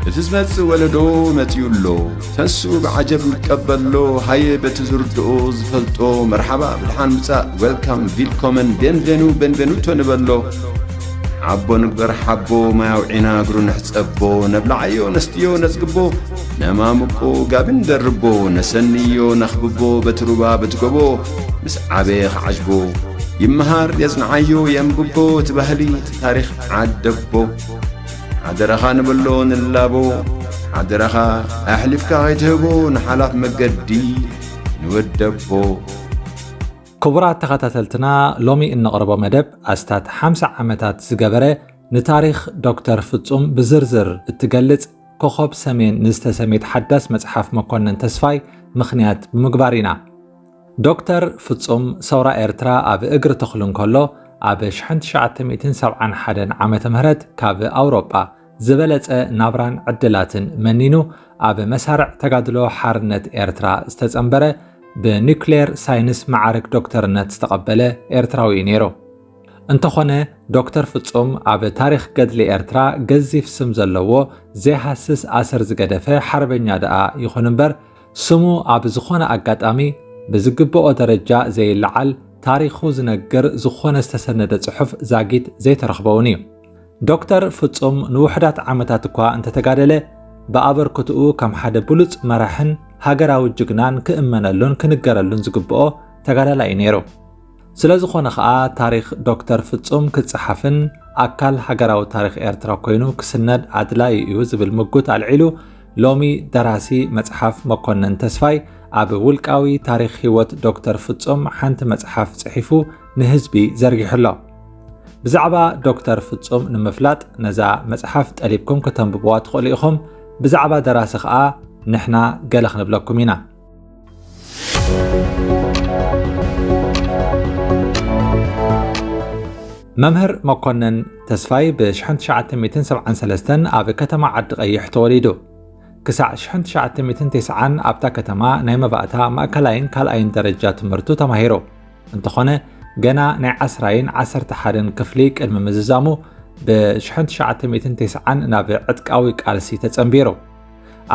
እቲ ዝመጽእ ወለዶ መጺኡ ኣሎ። ተንስኡ ብዓጀብ ንቀበሎ። ሃየ በቲ ዝርድኦ ዝፈልጦ መርሓባ ብድሓን ምጻእ፣ ዌልካም፣ ቪልኮመን፣ ቤንቬኑ፣ ቤንቬኑቶ ንበሎ። ሓቦ ንግበር ሓቦ፣ ማይ ኣውዒና እግሩ ንሕጸቦ። ነብልዓዮ ነስትዮ ነጽግቦ፣ ነማምቆ ጋቢ ንደርቦ። ነሰንዮ ነኽብቦ በቲ ሩባ በቲ ጎቦ። ምስ ዓበየ ክዓጅቦ ይመሃር የጽንዓዮ የንብቦ። እቲ ባህሊ እቲ ታሪኽ ዓደቦ። ሓደራኻ ንብሎ ንላቦ። ሓደራኻ ኣሕሊፍካ ከይትህቦ ንሓላፍ መገዲ ንወደቦ። ክቡራት ተኸታተልትና፣ ሎሚ እነቕርቦ መደብ ኣስታት ሓምሳ ዓመታት ዝገበረ፣ ንታሪኽ ዶክተር ፍጹም ብዝርዝር እትገልጽ ኮኾብ ሰሜን ንዝተሰምየት ሓዳስ መጽሓፍ መኮነን ተስፋይ ምኽንያት ብምግባር ኢና። ዶክተር ፍጹም ሰውራ ኤርትራ ኣብ እግሪ ተኽሉ እንከሎ፣ ኣብ ሽሕን ትሽዓተ ሚእትን ሰብዓን ሓደን ዓመተ ምህረት ካብ ኣውሮጳ ዝበለጸ ናብራን ዕድላትን መኒኑ፣ ኣብ መሳርዕ ተጋድሎ ሓርነት ኤርትራ ዝተጸንበረ፣ ብኒውክሌር ሳይንስ መዓርግ ዶክተርነት ዝተቐበለ ኤርትራዊ እዩ ነይሩ። እንተኾነ፣ ዶክተር ፍጹም ኣብ ታሪኽ ገድሊ ኤርትራ ገዚፍ ስም ዘለዎ፣ ዘይሃስስ ኣሰር ዝገደፈ ሓርበኛ ደኣ ይኹን እምበር፣ ስሙ ኣብ ዝኾነ ኣጋጣሚ ብዝግብኦ ደረጃ ዘይለዓል፣ ታሪኹ ዝነግር ዝኾነ ዝተሰነደ ጽሑፍ ዛጊት ዘይተረኽበ እውን እዩ። ዶክተር ፍጹም ንውሑዳት ዓመታት እኳ እንተተጋደለ፣ ብኣበርክትኡ ከም ሓደ ብሉጽ መራሕን ሃገራዊ ጅግናን ክእመነሉን ክንገረሉን ዝግብኦ ተጋዳላይ እዩ ነይሩ። ስለ ዝኾነ ኸኣ፣ ታሪኽ ዶክተር ፍጹም ክጸሓፍን ኣካል ሃገራዊ ታሪኽ ኤርትራ ኮይኑ ክስነድ ኣድላዪ እዩ ዝብል ምጉት ኣልዒሉ፣ ሎሚ ደራሲ መጽሓፍ መኮነን ተስፋይ ኣብ ውልቃዊ ታሪኽ ህይወት ዶክተር ፍጹም ሓንቲ መጽሓፍ ጽሒፉ ንህዝቢ ዘርጊሑ ኣሎ። ብዛዕባ ዶክተር ፍጹም ንምፍላጥ፣ ነዛ መጽሓፍ ጠሊብኩም ከተንብብዋ ትኽእሉ ኢኹም። ብዛዕባ ደራሲ ኸኣ ንሕና ገለ ክንብለኩም ኢና። መምህር መኮነን ተስፋይ ብ ሽሕን ትሽዓተ ሚእትን ሰብዓን ሰለስተን ኣብ ከተማ ዓዲ ቀይሕ ተወሊዱ። ክሳዕ ሽሕን ትሽዓተ ሚእትን ተስዓን ኣብታ ከተማ ናይ መባእታ ማእከላይን ካልኣይን ደረጃ ትምህርቱ ተማሂሩ። እንተኾነ፣ ገና ናይ ዓስራይን ዓሰርተ ሓደን ክፍሊ ቅድሚ ምዝዛሙ፣ ብ ሽሕን ትሽዓተ ሚእትን ተስዓን ናብ ዕጥቃዊ ቃልሲ ተጸንቢሩ።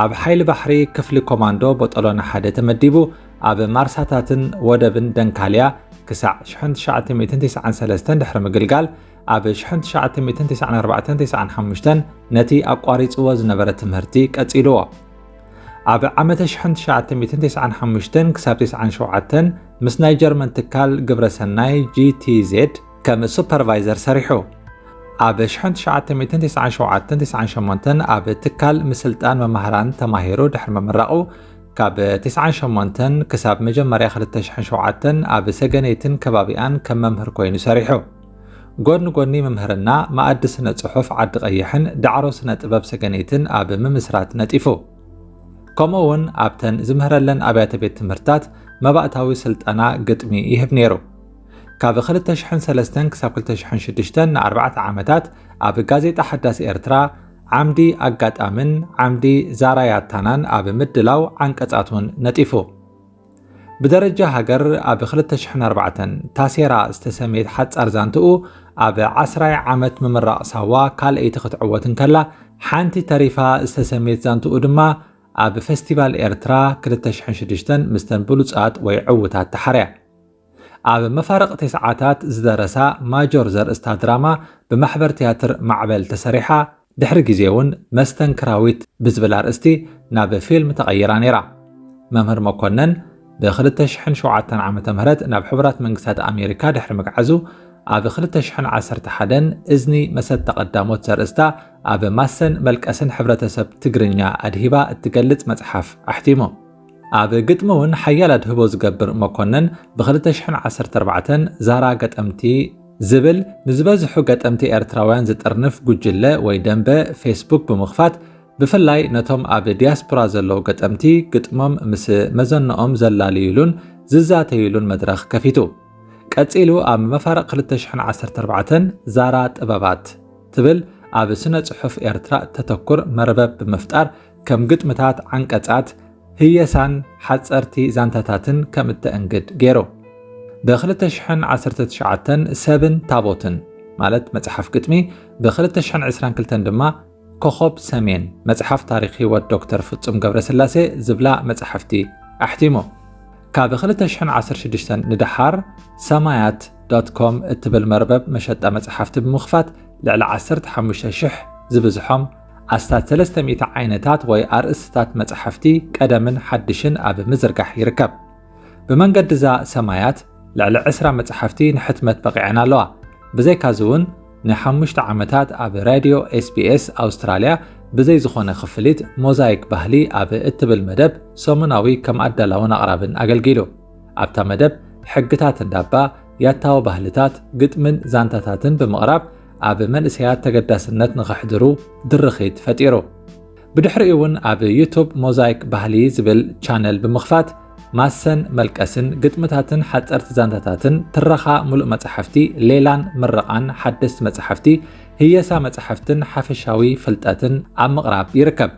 ኣብ ሓይሊ ባሕሪ ክፍሊ ኮማንዶ ቦጦሎኒ ሓደ ተመዲቡ፣ ኣብ ማርሳታትን ወደብን ደንካልያ ክሳዕ ሽሕን ትሽዓተ ሚእትን ተስዓን ሰለስተን ድሕሪ ምግልጋል፣ ኣብ ሽሕን ትሽዓተ ሚእትን ተስዓን ኣርባዕተን ተስዓን ሓሙሽተን ነቲ ኣቋሪጽዎ ዝነበረ ትምህርቲ ቀጺልዎ። ኣብ ዓመተ ሽሕን ትሽዓተ ሚእትን ተስዓን ሓሙሽተን ክሳብ ተስዓን ሸውዓተን ምስ ናይ ጀርመን ትካል ግብረ ሰናይ ጂ ቲ ዜድ ከም ሱፐርቫይዘር ሰሪሑ። ኣብ ሽሕን ትሽዓተ ሚእትን ተስዓን ሸውዓተን ተስዓን ሸሞንተን ኣብ ትካል ምስልጣን መማህራን ተማሂሩ ድሕሪ ምምራቑ፣ ካብ ተስዓን ሸሞንተን ክሳብ መጀመርያ ክልተ ሽሕን ሸውዓተን ኣብ ሰገነይትን ከባቢኣን ከም መምህር ኮይኑ ሰሪሑ። ጎኒ ጎኒ ምምህርና፣ መኣዲ ስነ ጽሑፍ ዓዲ ቀይሕን ዳዕሮ ስነ ጥበብ ሰገነይትን ኣብ ምምስራት ነጢፉ። ከምኡ እውን ኣብተን ዝምህረለን ኣብያተ ቤት ትምህርታት መባእታዊ ስልጠና ግጥሚ ይህብ ነይሩ። ካብ ክልተ ሽሕን ሰለስተን ክሳብ ክልተ ሽሕን ሽዱሽተን ንኣርባዕተ ዓመታት ኣብ ጋዜጣ ሓዳስ ኤርትራ ዓምዲ ኣጋጣምን ዓምዲ ዛራ ያታናን ኣብ ምድላው ዓንቀጻት እውን ነጢፉ። ብደረጃ ሃገር ኣብ ክልተ ሽሕን ኣርባዕተን ታሴራ ዝተሰምየት ሓጻር ዛንትኡ ኣብ ዓስራይ ዓመት ምምራቕ ሳዋ ካልኣይቲ ክትዕወት እንከላ፣ ሓንቲ ተሪፋ ዝተሰምየት ዛንትኡ ድማ ኣብ ፈስቲቫል ኤርትራ ክልተ ሽሕን ሽዱሽተን ምስተን ብሉጻት ወይ ዕዉታት ተሓርያ። ኣብ መፋርቕ ተስዓታት ዝደረሳ ማጆር ዘርእስታ ድራማ ብማሕበር ትያትር ማዕበል ተሰሪሓ፣ ድሕሪ ግዜ እውን መስተንክራዊት ብዝብል ኣርእስቲ ናብ ፊልም ተቐይራ ነይራ። መምህር መኮነን ብ ክልተ ሽሕን ሸውዓተን ዓመተ ምህረት ናብ ሕቡራት መንግስታት ኣሜሪካ ድሕሪ ምግዓዙ፣ ኣብ ክልተ ሽሕን ዓሰርተ ሓደን እዝኒ መሰተ ቀዳሞት ዘርእስታ ኣብ ማሰን መልቀስን ሕብረተሰብ ትግርኛ ኣድሂባ እትገልጽ መጽሓፍ ኣሕቲሙ። ኣብ ግጥሚ እውን ሓያል ኣድህቦ ዝገብር መኮነን ብ ክልተ ሽሕን ዓሰርተ ኣርባዕተን ዛራ ገጠምቲ ዝብል ንዝበዝሑ ገጠምቲ ኤርትራውያን ዝጥርንፍ ጉጅለ ወይ ደንበ ፌስቡክ ብምኽፋት፣ ብፍላይ ነቶም ኣብ ዲያስፖራ ዘለዉ ገጠምቲ ግጥሞም ምስ መዘንኦም ዘላልዩሉን ዝዛተዩሉን መድረኽ ከፊቱ። ቀጺሉ ኣብ መፋርቕ ክልተ ሽሕን ዓሰርተ ኣርባዕተን ዛራ ጥበባት ትብል ኣብ ስነ ጽሑፍ ኤርትራ እተተኩር መርበብ ብምፍጣር፣ ከም ግጥምታት፣ ዓንቀጻት፣ ህየሳን ሓጸርቲ ዛንታታትን ከም እተእንግድ ገይሩ። ብ ክልተ ሽሕን ዓሰርተ ትሽዓተን ሰብን ታቦትን ማለት መጽሓፍ ግጥሚ፣ ብ ክልተ ሽሕን ዕስራን ክልተን ድማ ኮኸብ ሰሜን፣ መጽሓፍ ታሪኽ ህይወት ዶክተር ፍጹም ገብረስላሴ ዝብላ መጽሓፍቲ ኣሕቲሙ። ካብ ክልተ ሽሕን ዓሰርተ ሽዱሽተን ንደሓር ሰማያት ዶት ኮም እትብል መርበብ መሸጣ መጽሓፍቲ ብምኽፋት ልዕሊ ዓሰርተ ሓሙሽተ ሽሕ ዝብዝሖም ኣስታት ሰለስተ ሚእቲ ዓይነታት ወይ ኣርእስትታት መጽሓፍቲ ቀደምን ሓድሽን ኣብ ምዝርጋሕ ይርከብ። ብመንገዲ እዛ ሰማያት ልዕሊ ዕስራ መጽሓፍቲ ንሕትመት በቒዐን ኣለዋ። ብዘይካዚ እውን ንሓሙሽተ ዓመታት ኣብ ራድዮ ኤስቢኤስ ኣውስትራልያ ብዘይ ዝኾነ ክፍሊት ሞዛይክ ባህሊ ኣብ እትብል መደብ ሰሙናዊ ከም ኣዳላውን ኣቕራብን ኣገልጊሉ። ኣብታ መደብ ሕግታት እንዳባ፣ ያታዊ ባህልታት፣ ግጥምን ዛንታታትን ብምቕራብ ኣብ መንእሰያት ተገዳስነት ንኸሕድሩ ድርኺት ፈጢሩ። ብድሕሪኡ እውን ኣብ ዩቱብ ሞዛይክ ባህሊ ዝብል ቻነል ብምኽፋት ማሰን መልቀስን ግጥምታትን ሓፀርቲ ዛንታታትን ትረኻ ሙሉእ መፅሓፍቲ ሌላን ምረቓን ሓደስቲ መፅሓፍቲ ህየሳ መፅሓፍትን ሓፈሻዊ ፍልጠትን ኣብ ምቕራብ ይርከብ።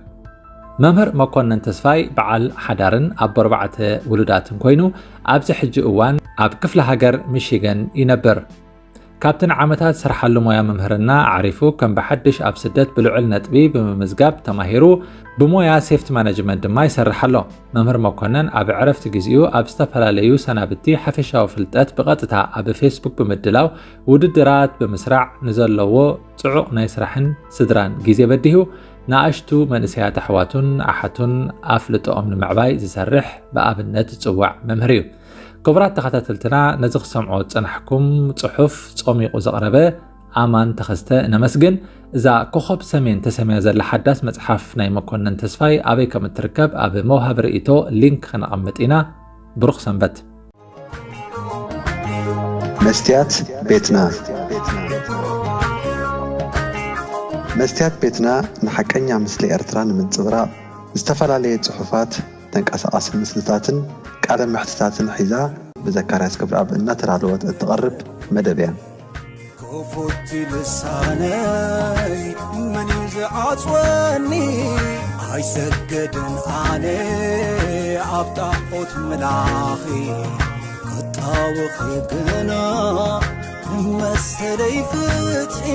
መምህር መኮነን ተስፋይ በዓል ሓዳርን ኣቦ ኣርባዕተ ውሉዳትን ኮይኑ ኣብዚ ሕጂ እዋን ኣብ ክፍለ ሃገር ሚሺገን ይነብር። ካብቲ ንዓመታት ዝሰርሓሉ ሞያ ምምህርና ኣዕሪፉ ከም ብሓድሽ ኣብ ስደት ብልዑል ነጥቢ ብምምዝጋብ ተማሂሩ ብሞያ ሴፍቲ ማነጅመንት ድማ ይሰርሕ ኣሎ። መምህር መኮነን ኣብ ዕረፍቲ ግዜኡ ኣብ ዝተፈላለዩ ሰናብቲ ሓፈሻዊ ፍልጠት ብቐጥታ ኣብ ፌስቡክ ብምድላው ውድድራት ብምስራዕ ንዘለዎ ጽዑቕ ናይ ስራሕን ስድራን ግዜ በዲሁ ንኣሽቱ መንእሰያት ኣሕዋቱን ኣሓቱን ኣፍልጦኦም ንምዕባይ ዝሰርሕ ብኣብነት ዝጽዋዕ መምህር እዩ። ክቡራት ተኸታተልትና ነዚ ክሰምዖ ዝጸናሕኩም ጽሑፍ ጾሚቑ ዘቕረበ ኣማን ተኸስተ ነመስግን። እዛ ኮኸብ ሰሜን ተሰምያ ዘላ ሓዳስ መጽሓፍ ናይ መኮነን ተስፋይ ኣበይ ከም እትርከብ ኣብ መውሃቢ ርእይቶ ሊንክ ከነቐምጥ ኢና። ብሩኽ ሰንበት። መስትያት ቤትና መስትያት ቤትና ንሓቀኛ ምስሊ ኤርትራ ንምንጽብራቕ ዝተፈላለየ ጽሑፋት፣ ተንቀሳቓሲ ምስልታትን ቃለ መሕትታትን ሒዛ ብዘካርያስ ክብረኣብ እናተዳለወት እትቐርብ መደብ እያ። ክፉት ልሳነይ መን እዩ ዝዓጽወኒ? ኣይሰገድን ኣነ ኣብ ጣዖት ምላኺ ክጣወኺ ግና ንመሰለይ ፍትሒ